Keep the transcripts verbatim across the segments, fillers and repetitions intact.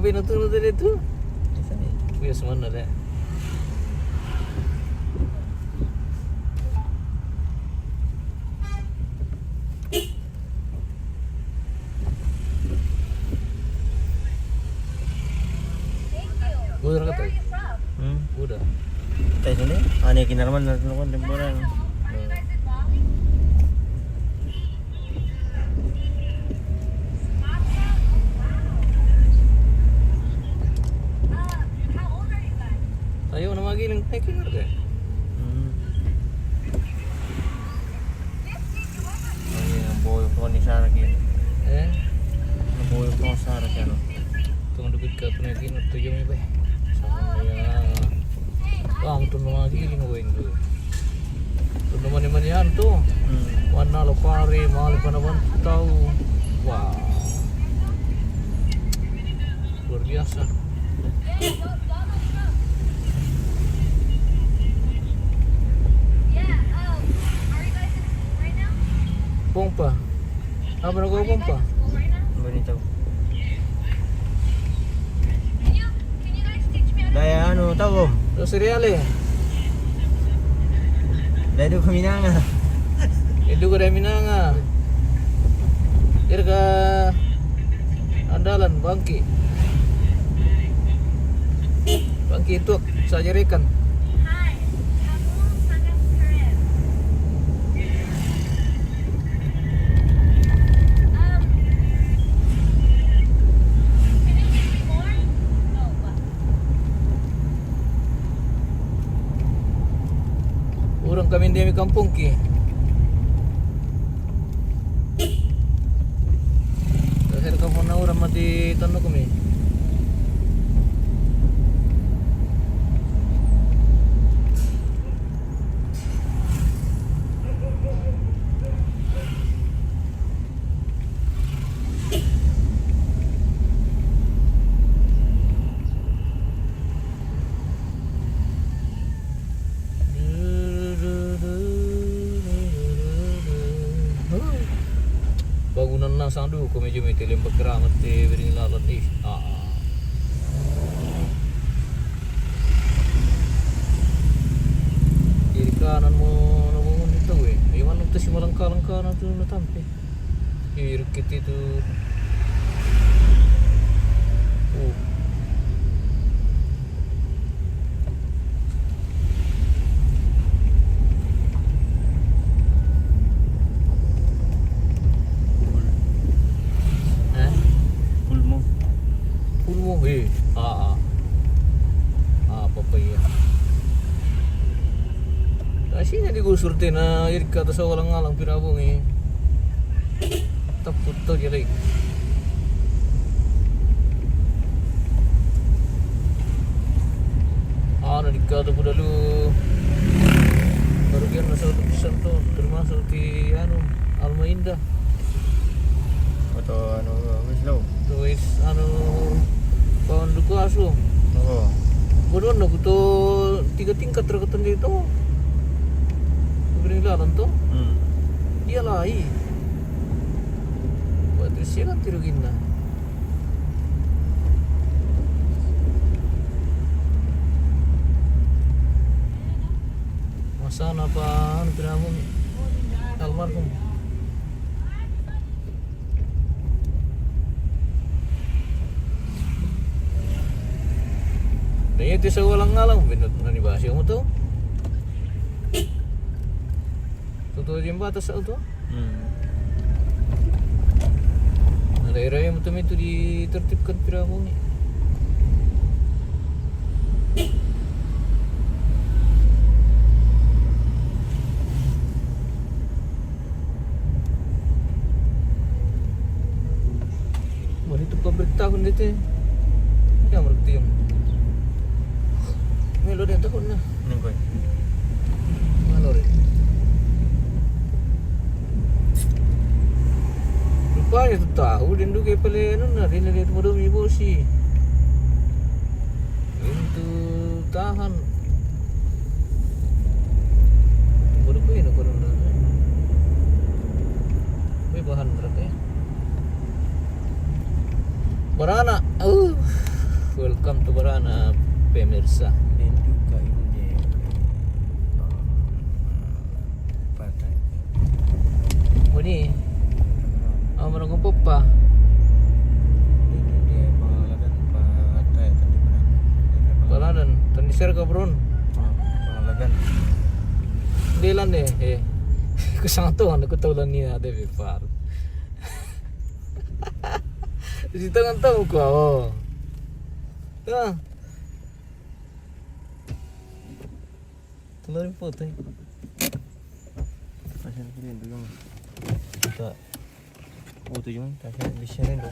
Pinaturun tadi tu. Biasa mana deh? Udah kata? Hmm. Udah. Tadi ni, ane kinarman na nukon temporan. Ayo, nama lagi yang thank you deh. Hmm. Ayo, boy, kau ni sana kini. Eh? Boy, kau sana kini. Tunggu dulu, kita punya kini tujuh ni, be. Sama ya. Wah, untuk nama lagi yang gue itu. Untuk mana-mana yang tu. Hmm. Mana lo pare, malu pada tau. Wah. Luar biasa. Pompa. Apa nak kau pompa? Boleh tahu. Daya anu tahu, Om? Dos reale. Dai duka minanga. Dai duka dai minanga. Irga andalan bangki. Bangki itu saja rekan. Orang kami dia mi kampung ki. Akhir kampung na orang mati tanu kami. Bangunan na sandu ko mejo mi telem bakra mate bering lalat di. Ah, ah. Kiri kanan mo na bangun itu, eh. Ayo, mana tu si malangka-langka na tu na tampe. Ih, rikit itu. Uh. Eh? Pulmo. Pulmo, eh. Ah, ah. Ah, apa, apa iya. Asina digusur te na irka ta sawalang-alang pirabung, eh. Taput to jadi. Anu, di katu budalu. Baru kian na satu pisan to, termasuk di anu, Alma Indah. Atau anu, wis lo. Tulis anu, kawan duku asu. Oh. Bodoh na kuto tiga tingkat terketan di to. Begini lalan to. Hmm. Dia lai. Buat siakan tiru gina. Masana pa anu, pinamun almarhum. Dan itu sawalang-alang, binut nani bahasa kamu tu. Tutu jembatan sa tu. Hmm. Na daerah yang betul itu ditertibkan piramu ni. Wah, itu pabrik tahun itu. Ya, menurut yang. Melo dia tahun na. Nengkoi. Malo rin. Rupanya tu tahu, dan duga pala anu na, dia na dia tu modal mi bosi. Itu tahan. Baru ko ini ko na. May bahan berarti. Barana. Uh. Sa. Rindu ka inde. Patai. Buni. Oh, menunggu pupa. Rindu dia pangalagan patai tadi mana. Pangalagan, tadi share ka, bro. Pangalagan. Dilan deh, eh. Ku sangat tahu, aku tahu lah ni ada bepar. Di tangan tahu ku, oh. Ah. Telur putih. Pasal kiri dulu. Kita. Oh, tu juga. Tapi bisa rindu.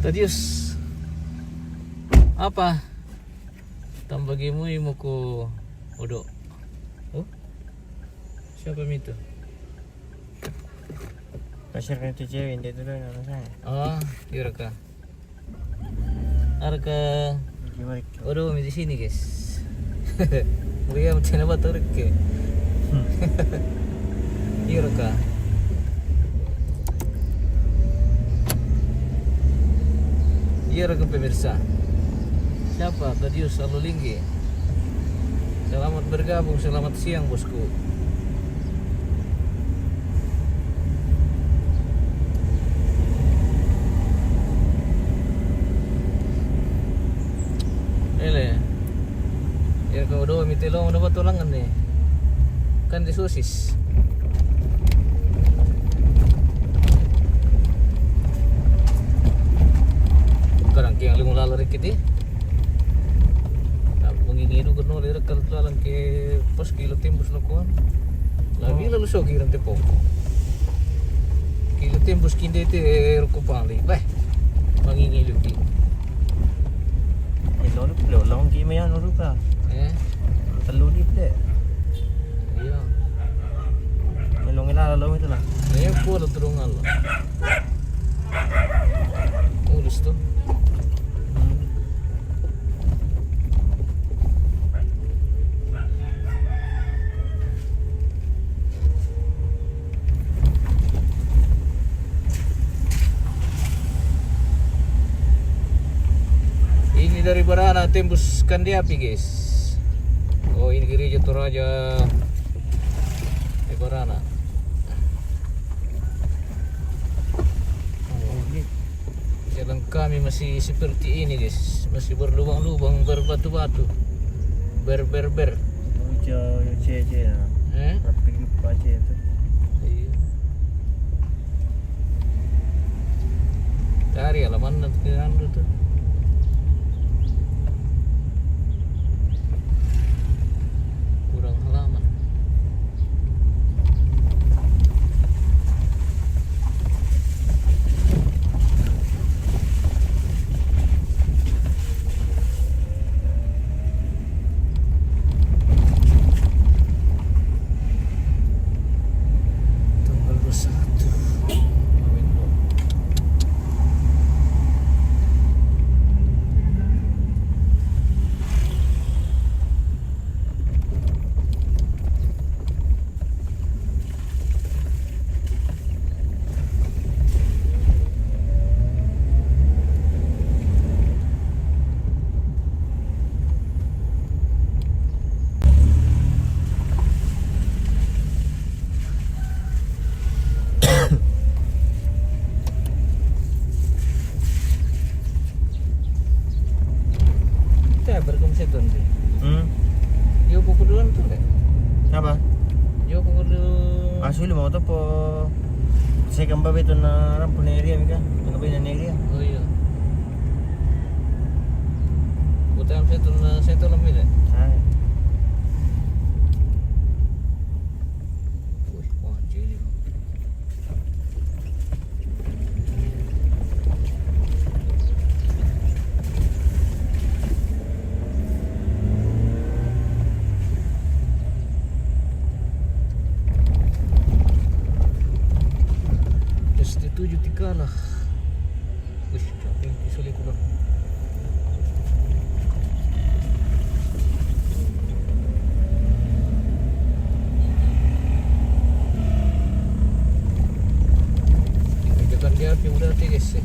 Tadius. Apa? Tambah gemu imuku. Odo. Oh? Siapa itu? Kasih kan itu cewek, dia tu dah nama saya. Oh, iya ka. Arka. Gimana? Odo mi di sini, guys. Muriam tena ba torke. Hmm. Iya ka. Iya ka, pemirsa. Siapa? Tadius Alulinggi. Selamat bergabung, selamat siang, bosku. Ele. Ya, kau dua mite long, udah batu langan nih. Kan di sosis. Kadang kiang limu lala rikit, eh. Tak mengingidu keno lere kal lalang ke pas kilo tembus lo kuan. Labi lalu so kiran te poko. Kilo tembus kinde te roko pali. Beh. Mengingidu ki. Ilo lu pele ulang ki maya nuru ka. Eh. Telu di pele. Iya. Melong ila lalu itu lah. Ayo ku lo turungan lo. Mulus tu. Hmm. Ini dari Barana tembus Kandiapi, guys. Oh, ini Gereja Toraja di Barana. Oh, ini. Jalan kami masih seperti ini, guys. Masih berlubang-lubang, berbatu-batu. Ber, ber, ber. Ojo, ojo, ojo, ya. Eh? Tapi pace itu. Iya. Cari alaman nanti anu tuh. Kurang halaman. Tanggal dua puluh satu. Dulu mau topo. Saya kan babe tu na rampu na area mika. Tengah babe na area. Oh iya. Bukan saya tu na saya tu lami deh. Hai. Wih, wah, jadi. Terus dituju tikala. Wih, capek di sini kurang. Tinggal dia api udah tiga sih.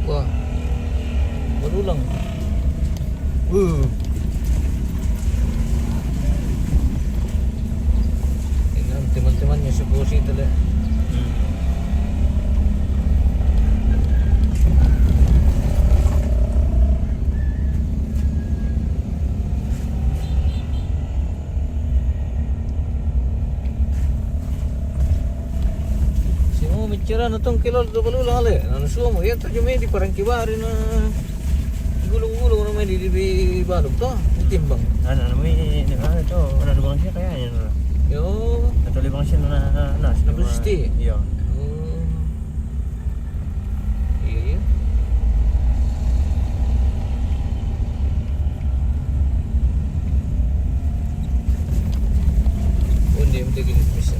Wah, berulang. Uh. Ini teman-temannya sebuah situ deh. Hmm. Simo bicara na tong kilo do balu lale. Na sumo yan to jumedi parang kibari na gulung-gulung na mai di, di balok to, ditimbang. Ano, ano, may, ano, ano to, ano, ano bang siya kaya yan, ano? Yo. Ano, ano bang siya na, na, na, Na gusti. Yo. Oh. Iya, iya. Oh, hindi, hindi, hindi, hindi.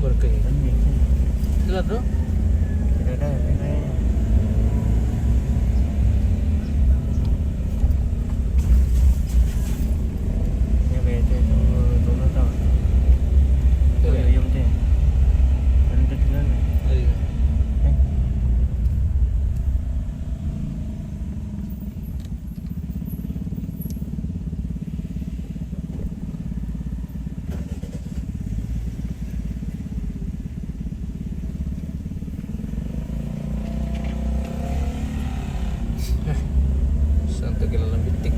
Barkay. Sila to? Sila to, sila to. Iya, bete tu, tu na tau. Iya, iya, bete. Ano to sila na? Iya. Eh. Santo kilala bitik.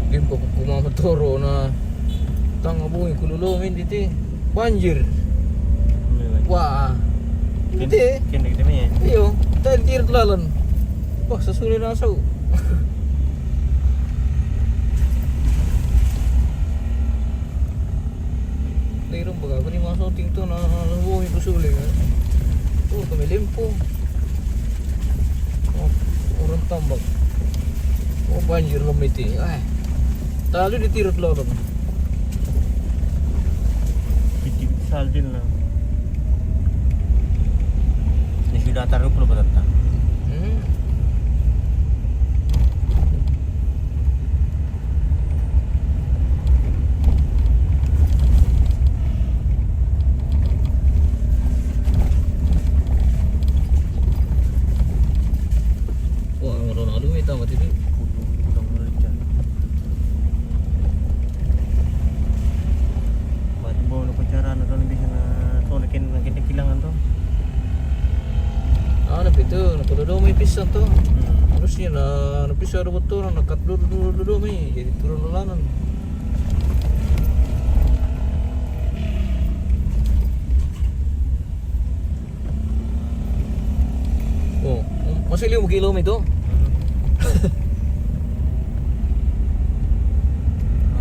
Limpo kuma matoro na tanga bungi kululu mindi ti. Banjir. Wah. Ken-, Hindi. Ken kita mi. Iyo, tayo tirot lalan. Wah, sa suli na sa. Dai ron baga ko ni mga shooting to na buhay ko suli. Oh, kami limpo. Oh, orang tambak. Oh, banjir lamiti. Ay. Talo di tirot lalan. Piti saldin na. Ni sudah taruh pula patata. Hmm. Wah, ang ron alu ita mati tu. Kudu, kudu, kudu, kudu. Batu bau na pacaran atau lebih na to na ken, na ken kilangan to. Ah, na pito, na puludo may pisan to. Hmm. Ano siya na, na pisa do to na nakat do, do, do, do may, jadi turun lalanan. Masih lima kilo itu.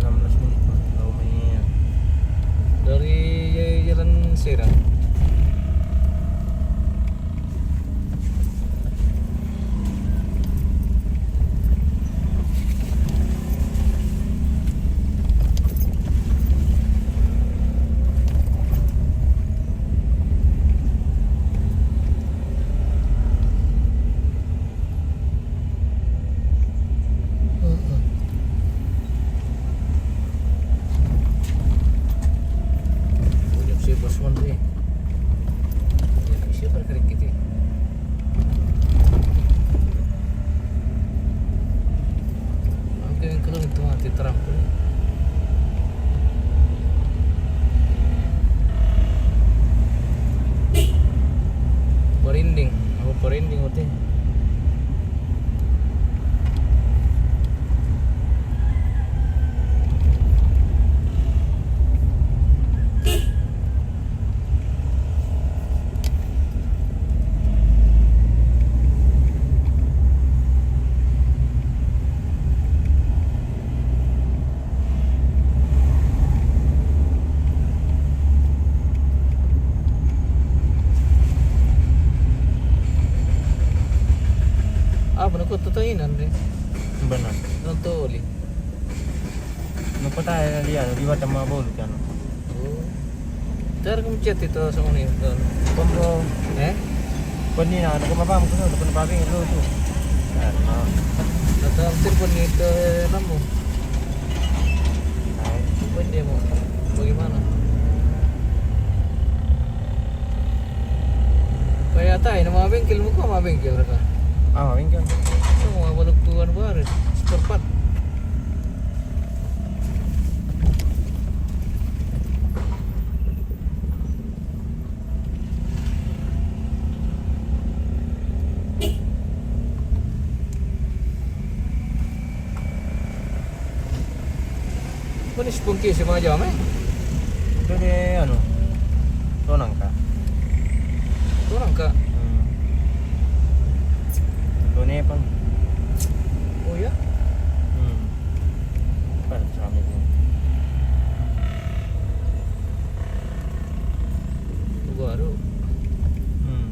Enam belas menit, Bang. Kalau main dari Jalan Serang. Heeh. Banyak sih, Bos, Mon, sih. Banyak sih, perkara gitu. Oke, kalau itu mati terang. Perinding, apa perinding berarti? Apa nak kau tu tahu ini, Andre? Benar. Nonton oli. Napa tahu dia di Batam mau bolu kan? Oh. Cara kamu chat itu sama ni, tuh. Kombo. Eh? Poni na, naka mapam ko, naka mapam ko tu. Ano? Naka hampir poni itu namu. Ay. Pwede mo. Bagaimana? Kaya tayo, na mga bengkel mo ko, mga bengkel ka. Ah, mga bengkel. Ito, mga balagtuan ba rin? Spare part. Manis pun kisi mga jam, eh? Itu di, anu, Tonangka. Tonangka? Hmm. Itu ni pun. Oh, ya? Hmm. Pada kami pun. Baru. Hmm.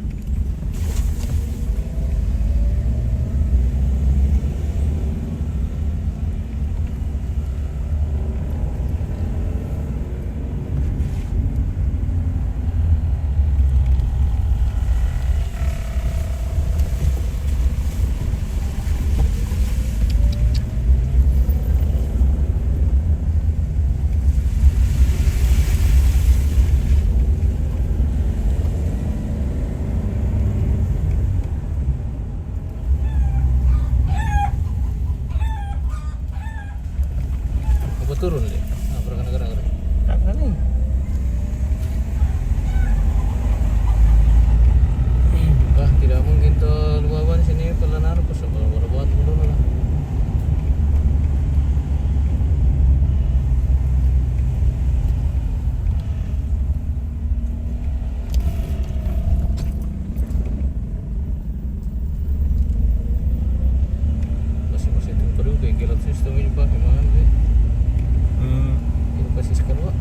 Apa turun, Dek? Ah, berapa negara-negara? Tak kena ni. Ah, tidak mungkin tu luaban sini, kalau naruh pusat, kalau buat dulu lah. Masih, masih itu perlu ke gelap sistem ini pakai mana sih? Hmm. Ini pasti sekarang, Pak.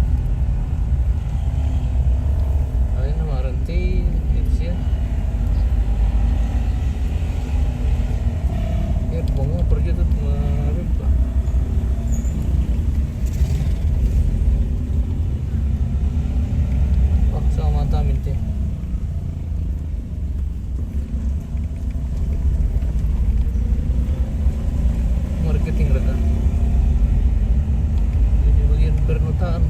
Ada nama rantai, ini sih ya. Ya, pokoknya pergi tu, Pak. Oh, sama mata minta. Marketing reka. Jadi bagian pernotaan.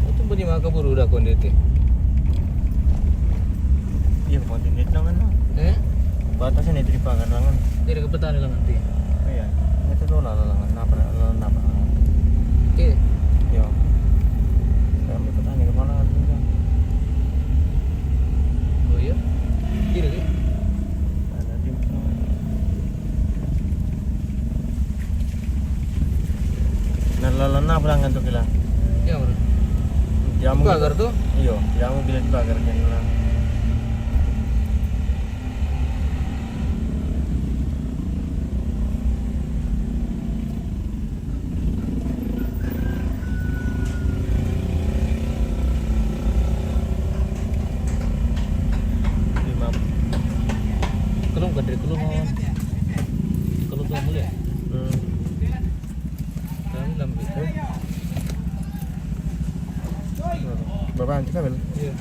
Itu beri makan buru dah kondisi. Iya, kemarin di tangan, no. Eh? Batasnya itu di pagar tangan. Dari ke petani lah nanti. Iya. Itu tuh lah, lah, lah, napa, lah, napa. Oke. Yo. Kami petani ke mana kan? Oh, iya? Kiri, kiri. Ada di, hmm. Lalana pulang kan tu kila. Ya, bro. Jamu. Pagar tu? Iyo, jamu bila dibakar kan lah. Lima. Kalau bukan dari kalau mau. Kalau tu mulai. Hmm. Kami dalam. Berapa nanti kan? Iya.